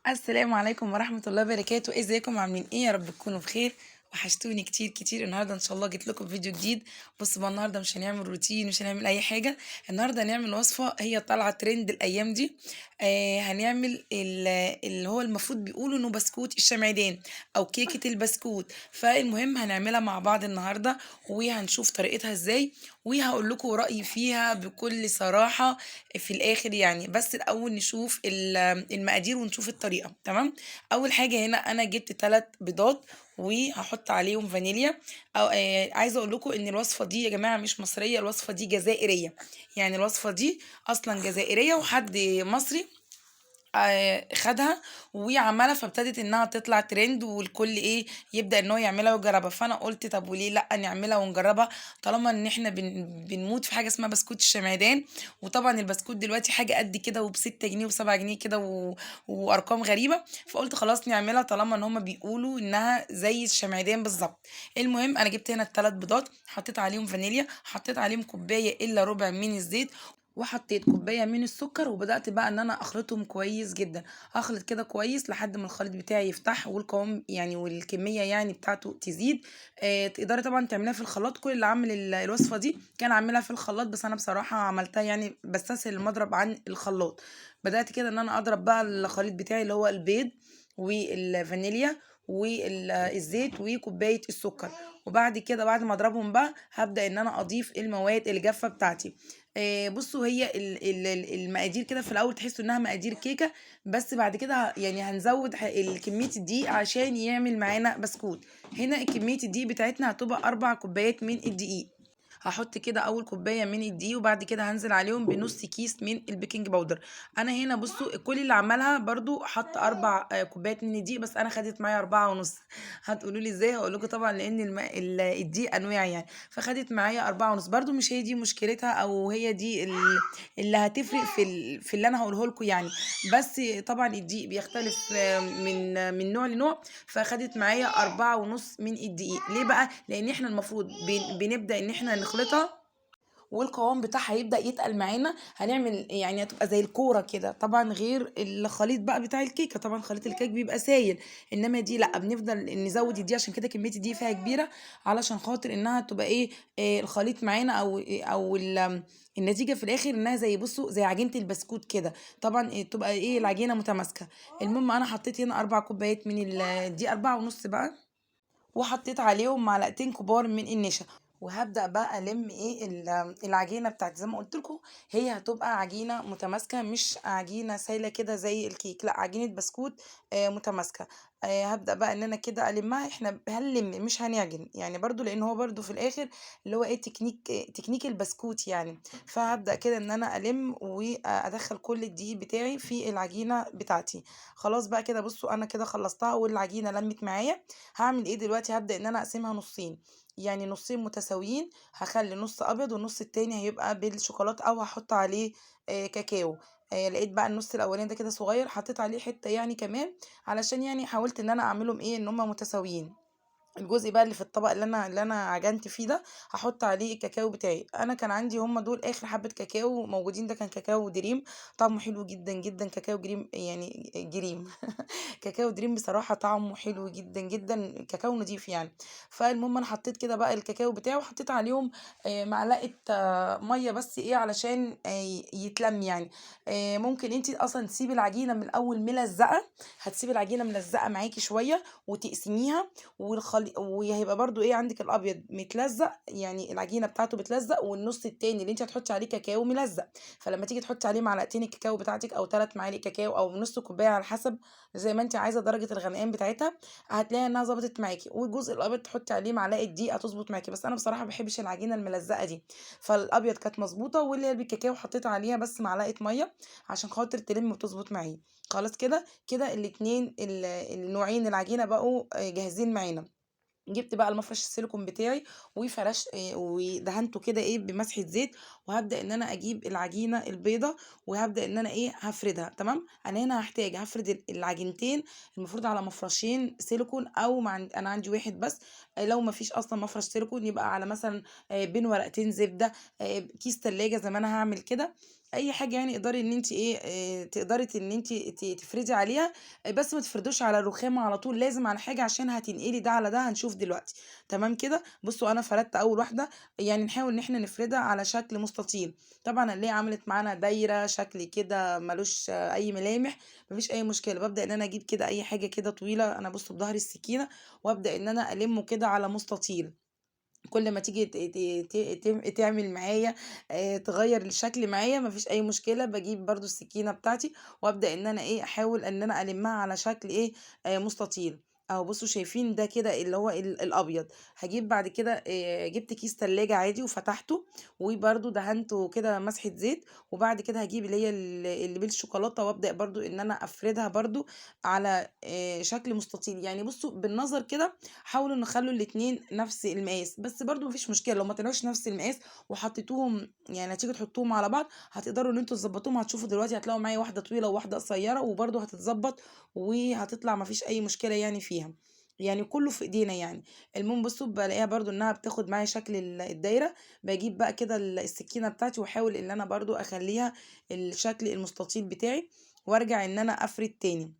السلام عليكم ورحمة الله وبركاته. ازيكم؟ عاملين ايه؟ يا رب تكونوا بخير. وحشتوني كتير كتير. النهارده ان شاء الله جيت لكم بفيديو جديد. بصوا بقى، النهارده مش هنعمل روتين، مش هنعمل اي حاجة. النهارده هنعمل وصفه هي طالعه ترند الايام دي. هنعمل اللي هو المفروض بيقولوا انه بسكوت الشمعدان او كيكة البسكوت. فالمهم هنعملها مع بعض النهارده وهنشوف طريقتها ازاي، وهقول لكم رايي فيها بكل صراحة في الاخر يعني. بس الاول نشوف المقادير ونشوف الطريقة. تمام. اول حاجة هنا انا جبت 3 بيضات وهحط عليهم فانيليا. او عايزه اقول لكم ان الوصفة دي يا جماعة مش مصرية، الوصفة دي جزائرية. يعني الوصفة دي اصلا جزائرية وحد مصري خدها وعملها، فابتدت انها تطلع ترند والكل ايه يبدا ان هو يعملها ويجربها. فانا قلت طب وليه لا نعملها ونجربها، طالما ان احنا بنموت في حاجة اسمها بسكوت الشمعدان. وطبعا البسكوت دلوقتي حاجة قد كده وب6 جنيه و7 جنيه كده وارقام غريبة. فقلت خلاص نعملها طالما ان هما بيقولوا انها زي الشمعدان بالظبط. المهم انا جبت هنا ال3 بيضات، حطيت عليهم فانيليا، حطيت عليهم كوباية الا ربع من الزيت، وحطيت كوباية من السكر، وبدات بقى ان انا اخلطهم كويس جدا. اخلط كده كويس لحد ما الخليط بتاعي يفتح والقوام يعني والكميه يعني بتاعته تزيد. تقدري طبعا تعمليها في الخلاط، كل اللي عامل الوصفة دي كان عاملها في الخلاط، بس انا بصراحة عملتها يعني بستسهل المضرب عن الخلاط. بدات كده ان انا اضرب بقى الخليط بتاعي اللي هو البيض والفانيليا والزيت وكوبايه السكر. وبعد كده بعد ما اضربهم بقى هبدا ان انا اضيف المواد الجافه بتاعتي. بصوا هي المقادير كده في الاول تحسوا انها مقادير كيكة، بس بعد كده يعني هنزود كمية الدقيق عشان يعمل معانا بسكوت. هنا كمية الدقيق بتاعتنا هتبقى 4 كوبايات من الدقيق. هحط كده اول كوباية من الدقيق، وبعد كده هنزل عليهم بنص كيس من البيكنج باودر. انا هنا بصوا كل اللي عملها برضو حط 4 كوبايات من الدقيق، بس انا خدت معايا 4.5. هتقولوا لي ازاي؟ هقول لكم طبعا لان الدقيق انواع يعني، فخدت معايا 4.5. برضو مش هي دي مشكلتها او هي دي اللي هتفرق في اللي انا هقوله لكم يعني، بس طبعا الدقيق بيختلف من نوع لنوع. فخدت معايا 4.5 من الدقيق. ليه بقى؟ لان احنا المفروض بنبدا ان احنا نخلطها والقوام بتاعها يبدا يتقل معانا. هنعمل يعني هتبقى زي الكورة كده، طبعا غير الخليط بقى بتاع الكيكه. طبعا خليط الكيك بيبقى سايل، انما دي لا، بنفضل نزود دي، عشان كده كمية دي فيها كبيرة علشان خاطر انها تبقى ايه الخليط معانا او النتيجة في الاخر انها زي بصوا زي عجينه البسكوت كده. طبعا تبقى ايه العجينة متماسكة. المهم انا حطيت هنا 4 كوبايات من دي 4.5 بقى، وحطيت عليهم معلقتين كبار من النشا. وهبدأ بقى ألم ايه العجينة بتاعتي. زي ما قلت لكم هي هتبقى عجينة متماسكة، مش عجينة سايلة كده زي الكيك، لا عجينة بسكوت متماسكة. هبدأ بقى ان انا كده ألمها. احنا هنلم مش هنعجن يعني برضو، لان هو برضو في الاخر اللي هو ايه تكنيك البسكوت يعني. فهبدأ كده ان انا ألم وادخل كل الدقيق بتاعي في العجينة بتاعتي. خلاص بقى كده بصوا انا كده خلصتها والعجينة لمت معايا. هعمل ايه دلوقتي؟ هبدأ ان انا اقسمها نصين، يعني نصين متساويين. هخلي نص ابيض والنص التاني هيبقى بالشوكولاته او هحط عليه كاكاو. لقيت بقى النص الاولاني ده كده صغير، حطيت عليه حتة يعني كمان علشان يعني حاولت ان انا اعملهم ايه ان هما متساويين. الجزء بقى اللي في الطبق اللي انا عجنت فيه ده هحط عليه الكاكاو بتاعي. انا كان عندي هم دول اخر حبه كاكاو موجودين، ده كان كاكاو دريم طعمه حلو جدا جدا. كاكاو دريم يعني جريم كاكاو دريم بصراحة طعمه حلو جدا جدا، كاكاو نضيف يعني. فالمهم انا حطيت كده بقى الكاكاو بتاعه، وحطيت عليهم معلقه مية بس ايه علشان يتلم يعني. ممكن انت اصلا تسيبي العجينة من الاول ملزقه، هتسيبي العجينة ملزقه معاكي شوية وتقسميها، وهيبقى برضو ايه عندك الابيض متلزق يعني العجينة بتاعته بتلزق، والنص التاني اللي انت هتحطي عليه كاكاو ملزق. فلما تيجي تحطي عليه معلقتين الكاكاو بتاعتك او 3 معالق كاكاو او نص كوباية على حسب زي ما انت عايزه درجه الغمقان بتاعتها، هتلاقي انها ظبطت معاكي. والجزء الابيض تحطي عليه معلقه دقيق هتظبط معاكي. بس انا بصراحة ما بحبش العجينة الملزقه دي، فالابيض كانت مظبوطة، واللي هي بالكاكاو حطيت عليها بس معلقه مية عشان خاطر تلم وتظبط معايا. خلاص كده كده الاتنين النوعين العجينة بقوا جاهزين معانا. جبت بقى المفرش السيليكون بتاعي وفرش ودهنته كده ايه بمسحه زيت، وهبدا ان انا اجيب العجينة البيضة وهبدا ان انا ايه هفردها. تمام. انا هنا هحتاج هفرد العجينتين المفروض على مفرشين سيليكون، او انا عندي واحد بس. لو ما فيش اصلا مفرش سيليكون يبقى على مثلا بين ورقتين زبدة، كيس تلاجة زي ما انا هعمل كده. أي حاجة يعني اقدري إن أنتِ إيه، تقدري إن أنتِ تفردي عليها، بس ما تفردوش على الرخامة على طول، لازم على حاجة عشان هتنقلي ده على ده، هنشوف دلوقتي. تمام كده؟ بُصّوا أنا فردت أول واحدة، يعني نحاول إن إحنا نفردها على شكل مستطيل، طبعًا هنلاقيها عملت معانا دايرة، شكل كده ما لوش أي ملامح، ما فيش أي مشكلة. بابدأ إن أنا أجيب كده أي حاجة كده طويلة، أنا بُصّوا بضهر السكينة، وأبدأ إن أنا ألمّه كده على مستطيل. كل ما تيجي ت ت ت ت تعمل معايا تغيّر الشكل معايا ما فيش أي مشكلة، باجيب برضه السكينة بتاعتي وأبدأ إن أنا إيه، أحاول إن أنا ألمّها على شكل إيه، مستطيل. أهو بُصّوا شايفين ده كده اللي هو الأبيض. هاجيب بعد كده جِبت كيس تلاجة عادي وفتحته، وبرضه دهنته كده مسحة زيت، وبعد كده هاجيب اللي هي اللي بالشوكولاتة وأبدأ برضه إن أنا أفردها برضه على شكل مستطيل. يعني بُصّوا بالنظر كده حاولوا إن خلّوا الاتنين نفس المقاس، بس برضه ما فيش مشكلة لو ما طلعوش نفس المقاس وحطيتوهم، يعني هتيجوا تحطوهم على بعض هتقدروا إن أنتم تضبطوهم. هتشوفوا دلوقتي هتلاقوا معايا واحدة طويلة وواحدة قصيرة، وبرضه هتتضبط وهتطلع ما فيش أي مشكلة يعني فيها، يعني كله في إيدينا يعني. المهم بُصّوا بالاقيها برضه إنها بتاخد معايا شكل الدايرة، باجيب بقى كده السكينة بتاعتي واحاول إن أنا برضه أخلّيها الشكل المستطيل بتاعي، وارجع إن أنا أفرد تاني.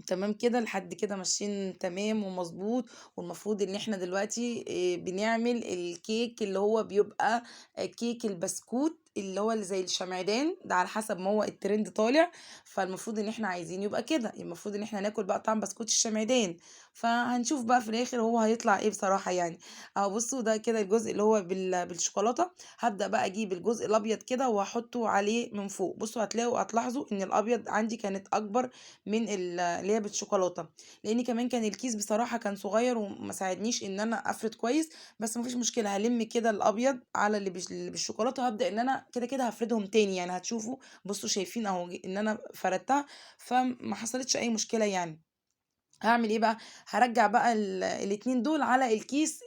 تمام كده، لحد كده ماشيين تمام ومضبوط، والمفروض إن إحنا دلوقتي بنعمل الكيك اللي هو بيبقى كيك البسكوت اللي هو اللي زي الشمعدان، ده على حسب ما هو الtrend طالع، فالمفروض إن إحنا عايزين يبقى كده، المفروض إن إحنا ناكل بقى طعم بسكوت الشمعدان، فهنشوف بقى في الآخر هو هيطلع إيه بصراحة يعني. أهو بُصّوا ده كده الجزء اللي هو بالشوكولاتة، هابدأ بقى أجيب الجزء الأبيض كده وأحطه عليه من فوق. بُصّوا هتلاحظوا إن الأبيض عندي كانت أكبر من اللي هي بالشوكولاتة، لإن كمان كان الكيس بصراحة كان صغير وما ساعدنيش إن أنا أفرد كويس، بس ما فيش مشكلة هالِم كده الأبيض على اللي بالشوكولاتة، وهابدأ إن أنا كده، كده هافردهم تاني، يعني هتشوفوا بُصّوا شايفين أهو إن أنا فردتها، فما حصلتش أي مشكلة يعني. هاعمل إيه بقى، هارجّع بقى الاتنين دول على الكيس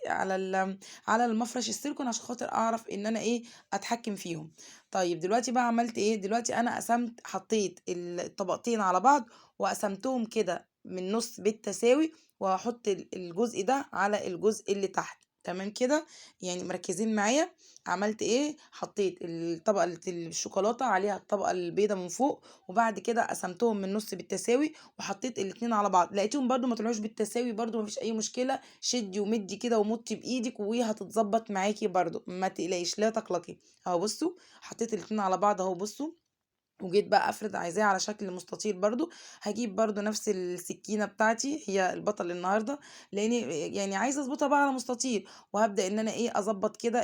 على المفرش السيليكون عشان خاطر أعرف إن أنا إيه، أتحكم فيهم. طيب دلوقتي بقى عملت إيه، دلوقتي أنا قسمت حطيت الطبقتين على بعض وقسمتهم كده من النُص بالتساوي، وهاحط الجزء ده على الجزء اللي تحت، تمام كده؟ يعني مركّزين معايا؟ عملت إيه، حطيت الطبقة الشوكولاتة عليها الطبقة البيضا من فوق، وبعد كده قسمتهم من النُص بالتساوي وحطيت الاتنين على بعض، لقيتهم برضه ما طلعوش بالتساوي برضه ما فيش أي مشكلة، شدي ومدي كده ومطي بإيدك وهتتضبط معاكِ برضه، ما تقلقيش لا تقلقي. أهو بُصّوا حطيت الاتنين على بعض أهو بُصّوا، وجيت بقى أفرد عايزاه على شكل مستطيل برضه، هاجيب برضه نفس السكينة بتاعتي هي البطل النهارده، لإني يعني عايزة أضبطها بقى على مستطيل، وهابدأ إن أنا إيه، أضبط كده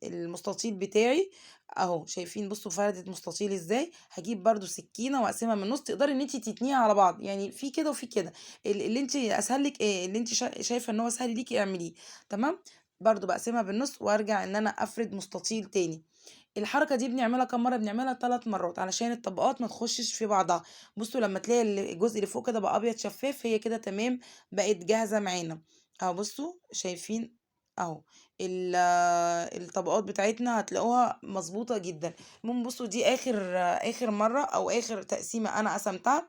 المستطيل بتاعي أهو، شايفين بُصّوا فردت مستطيل إزاي، هاجيب برضه سكينة وأقسمها من النُص، تقدري إن أنتِ تتنيها على بعض، يعني في كده وفي كده، اللي أنتِ أسهل لِك إيه، اللي أنتِ شايفة إن هو سهل ليكِ اعمليه، تمام، برضه باقسمها بالنُص وأرجع إن أنا أفرد مستطيل تاني. الحركة دي بنعملها كام مرة؟ بنعملها 3 مرات علشان الطبقات ما تخشش في بعضها. بُصّوا لمّا تلاقي الجزء اللي فوق كده بقى أبيض شفاف، هي كده تمام بقت جاهزة معانا. أهو بُصّوا شايفين أهو الطبقات بتاعتنا هتلاقوها مضبوطة جدًا. المهم بُصّوا دي آخر مرة أو آخر تقسيمة أنا قسمتها،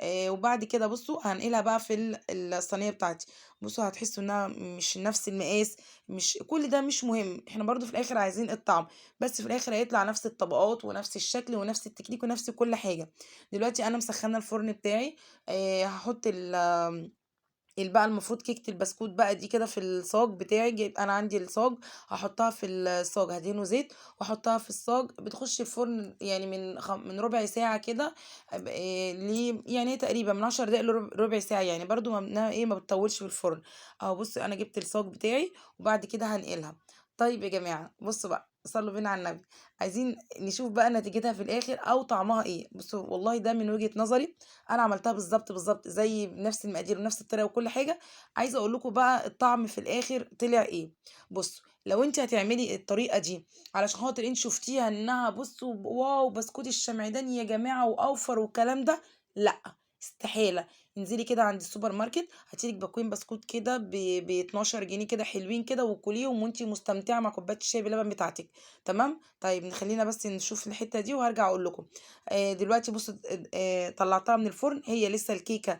وبعد كده بُصّوا هانقلها بقى في الصينية بتاعتي. بُصّوا هتحسوا إنها مش نفس المقاس، مش كل ده مش مهم، إحنا برضه في الآخر عايزين الطعم، بس في الآخر هيطلع نفس الطبقات ونفس الشكل ونفس التكنيك ونفس كل حاجة. دلوقتي أنا مسخنة الفرن بتاعي، هاحط بقى المفروض كيكة البسكوت بقى دي كده في الصاج بتاعي، جايب أنا عندي الصاج، هاحطها في الصاج، هادهنه زيت وأحطها في الصاج، بتخش الفرن يعني من ربع ساعة كده ب ل يعني تقريبًا من 10 دقايق ربع ساعة يعني، برضه ما إيه ما بتطولش في الفرن. أهو بُصّوا أنا جبت الصاج بتاعي وبعد كده هانقلها. طيب يا جماعة بُصّوا بقى، صلوا بينا على النبي، عايزين نشوف بقى نتيجتها في الآخر أو طعمها إيه. بُصّوا والله ده من وجهة نظري أنا عملتها بالضبط، بالضبط زي بنفس المقادير ونفس الطريقة وكل حاجة، عايزة أقول لكم بقى الطعم في الآخر طلع إيه. بُصّوا لو أنتِ هتعملي الطريقة دي علشان خاطر أنتِ شُفتيها إنها بُصّوا wow بسكوت الشمعدان يا جماعة وأوفر والكلام ده، لأ، استحالة. انزلي كده عند السوبر ماركت، هاتي لِك باكوين بسكوت كده ب12 جنيه كده حلوين كده، وكليهم وأنتِ مستمتعة مع كوباية الشاي باللبن بتاعتِك، تمام؟ طيب نخلينا بس نشوف الحتة دي وهارجع أقول لكم. دلوقتي بصوا طلعتها من الفرن، هي لسه الكيكة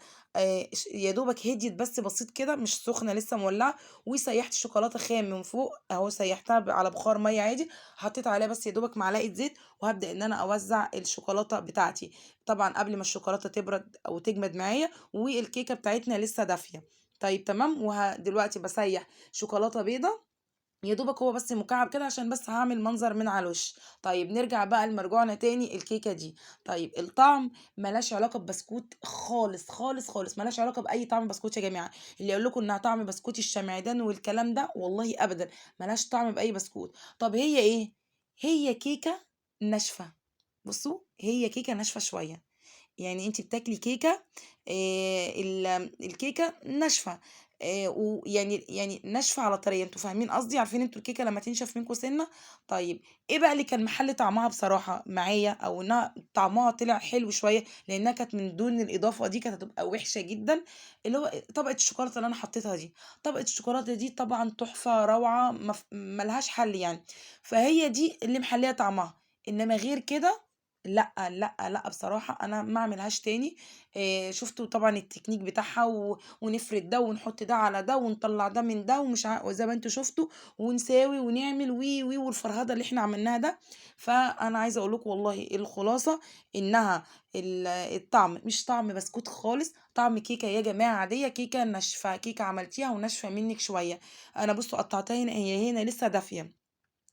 يا دوبك هديت بس بسيط كده، مش سخنة لسه مولعة، وسيحت شوكولاتة خام من فوق أهو، سيحتها على بخار مية عادي، حطيت عليها بس يا دوبك معلقة زيت، وهبدأ إن أنا أوزع الشوكولاتة بتاعتي، طبعا قبل ما الشوكولاتة تبرد أو تجمد معايا، والكيكة بتاعتنا لسه دافية. طيب تمام. ودلوقتي بسيح شوكولاتة بيضة يا دوبك هو بس مكعب كده عشان بس هعمل منظر من على الوش. طيب نرجع بقى لمرجوعنا تاني الكيكة دي. طيب الطعم ملاش علاقة ببسكوت خالص خالص خالص، ملاش علاقة بأي طعم بسكوت يا جماعة. اللي يقول لكم انها طعم بسكوت الشمعدان والكلام ده، والله ابدا ملاش طعم بأي بسكوت. طب هي ايه؟ هي كيكة ناشفة. بصوا هي كيكة ناشفة شوية، يعني انت بتاكلي كيكة الكيكة ناشفة، ويعني ناشفة على طرية، انتوا فاهمين قصدي، عارفين انتوا الكيكة لما تنشف منكم سنة. طيب ايه بقى اللي كان محل طعمها بصراحة معايا، او انها طعمها طلع حلو شوية، لانها كانت من دون الاضافة دي كانت هتبقى وحشة جدا، اللي هو طبقة الشوكولاتة اللي انا حطيتها دي. طبقة الشوكولاتة دي طبعا تحفة روعة، ملهاش حل يعني، فهي دي اللي محلية طعمها. انما غير كده لا لا لا، بصراحة أنا ما أعملهاش تاني. شفتوا طبعا التكنيك بتاعها، ونفرد ده ونحط ده على ده ونطلع ده من ده ومش وزي ما انتوا شفتوا، ونساوي ونعمل وي وي والفرهدة اللي احنا عملناها ده. فأنا عايزة أقول لكم والله الخلاصة إنها الطعم مش طعم بسكوت خالص، طعم كيكة يا جماعة عادية، كيكة ناشفة، كيكة عملتيها وناشفة منك شوية. أنا بصوا قطعتها هنا، هي هنا لسه دافية،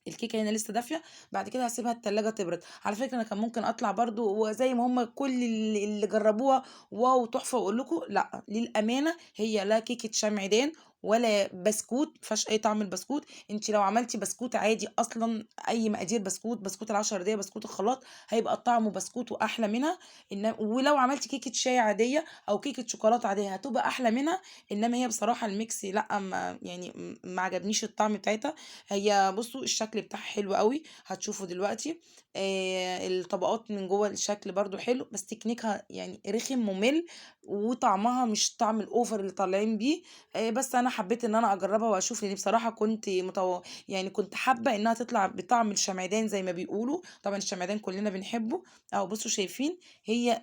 الكيكه هنا لسه دافيه، بعد كده هسيبها التلاجة تبرد. على فكرة انا كان ممكن اطلع برضو وزي ما هم كل اللي جربوها wow تحفة، واقول لكم لا، للامانة هي لا كيكة شمعدان ولا بسكوت، مفيهاش اي طعم البسكوت. انت لو عملتي بسكوت عادي اصلا، اي مقادير بسكوت، بسكوت ال10 دقايق، بسكوت الخلاط، هيبقى طعمه بسكوت واحلى منها. ولو عملتي كيكة شاي عادية او كيكة شوكولاتة عادية هتبقى احلى منها. انما هي بصراحة ال mix لا، ما يعني ما عجبنيش الطعم بتاعتها. هي بصوا الشكل بتاعها حلو قوي، هتشوفوا دلوقتي. الطبقات من جوه الشكل برضو حلو، بس تكنيكها يعني رخم ممل، وطعمها مش طعم ال over اللي طالعين بيه. بس انا حبيت ان انا اجربها واشوف، لان بصراحة كنت يعني كنت حابة انها تطلع بطعم الشمعدان زي ما بيقولوا، طبعا الشمعدان كلنا بنحبه. اهو بصوا شايفين هي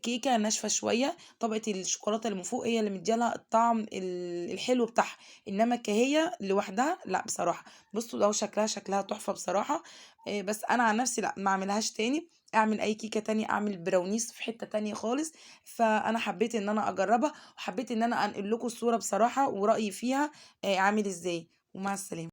كيكة ناشفة شوية، طبقه الشوكولاتة اللي من فوق هي اللي مديالها الطعم الحلو بتاعها، انما كهي لوحدها لا بصراحة. بصوا لو شكلها تحفة بصراحة. بس انا عن نفسي لا، ما اعملهاش تاني، اعمل اي كيكة تانية، اعمل براونيز في حتة تانية خالص. فانا حبيت ان انا اجربها، وحبيت ان انا انقل لكم الصورة بصراحة ورأيي فيها عامل ازاي. ومع السلامة.